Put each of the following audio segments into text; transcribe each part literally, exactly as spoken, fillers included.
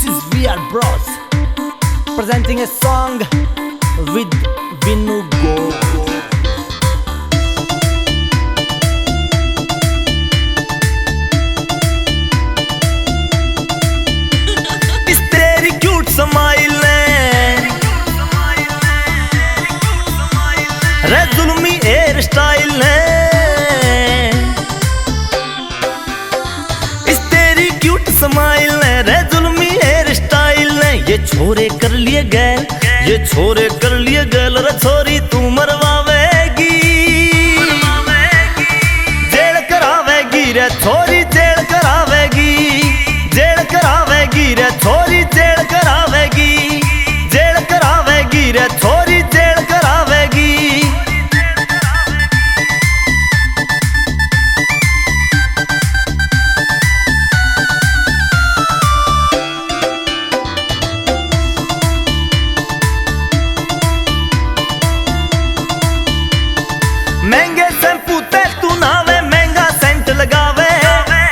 This is V R Bros presenting a song with Vinu Go. इस तेरी cute smile ने, रे जुल्मी hair style ने, इस तेरी cute smile ने, रे जुल्मी hair style ने, ये छोरे कर लिए गैल, ये छोरे कर लिए गैल, रे छोरी तू मरवावेगी, जेल करावेगी रे छोरी, जेल करावेगी, जेल करावेगी रे छोरी, जेल करावेगी, जेल करावेगी रे छोरी, जेल करावेगी। महंगे शैम्पू तै तू नहावे, महंगा सेंट लगावे,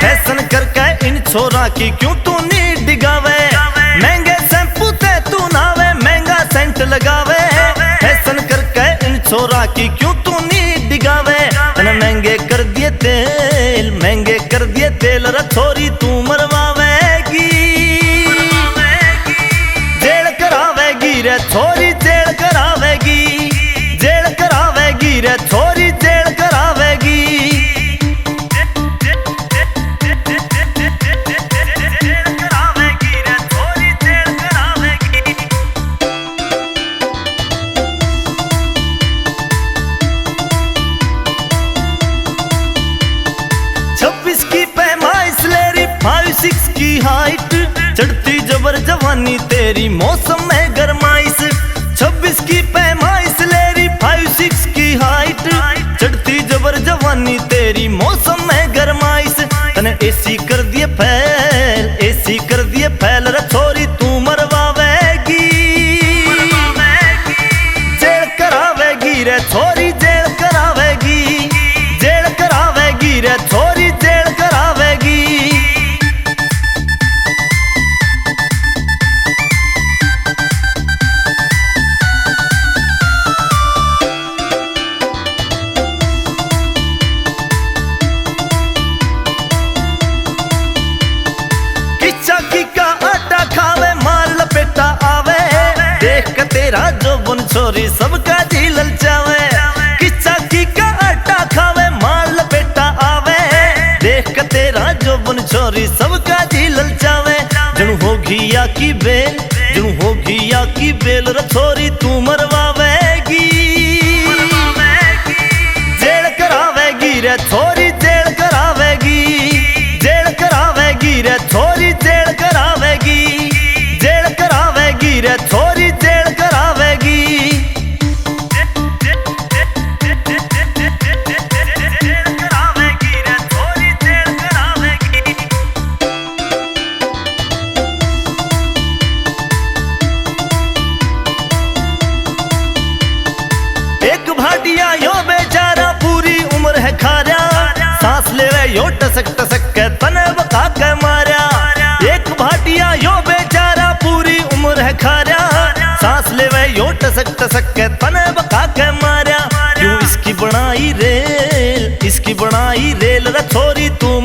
फैशन करके इन छोरा की क्यों तू नी डिगावे? महंगे शैम्पू तै तू नहावे, महंगा सेंट लगावे, फैशन करके इन छोरा की क्यों तू नी डिगावे? तने महंगे कर दिए तेल, महंगे कर दिए तेल, रे छोरी तू मरवावेगी। जेल करावेगी रे छोरी, जेल करावेगी, जेल करावेगी रे छोरी, जेल करावेगी। छब्बीस की पैमाइश ले रही, five six की height, चढ़ती जबर जवानी तेरी मौसम में गरमाइश। छब्बीस की पैमाइश ले रही, five six की height, चढ़ती जबर जवानी तेरी मौसम में गरमाइश। तने एसी कर दिए फैल, एसी कर दिए फैल, रे छोरी तू मरवावेगी। जेल करावेगी रे छोरी, जेल करावेगी, जेल करावेगी रे छोरी, जेल करावेगी। किच्चा की का आटा खावे, मार लपेटा आवे। देख के तेरा जोबन छोरी सबका जी ललचावे। किच्चा की का आटा खावे, मार लपेटा आवे। देख के तेरा जोबन छोरी सबका जी ललचावे। जणु होगी या की बेल, जणु होगी या की बेल, रे छोरी तू मरवावेगी। जेल करावेगी रे छोरी, जेल करावेगी, जेल करावेगी रे छोरी, जेल करावेगी, जेल करावेगी रे छोरी, जेल करावेगी। एक भाटिया यो बेचारा पूरी उम्र है खारा, सांस लेवे यो टसक टसक के तने बका के मारा। एक भाटिया यो बेचारा पूरी उम्र है खारा, सांस लेवे यो टसक टसक के तने बका के मारा। क्यों इसकी बनाई रेल, इसकी बनाई रेल रे छोरी तू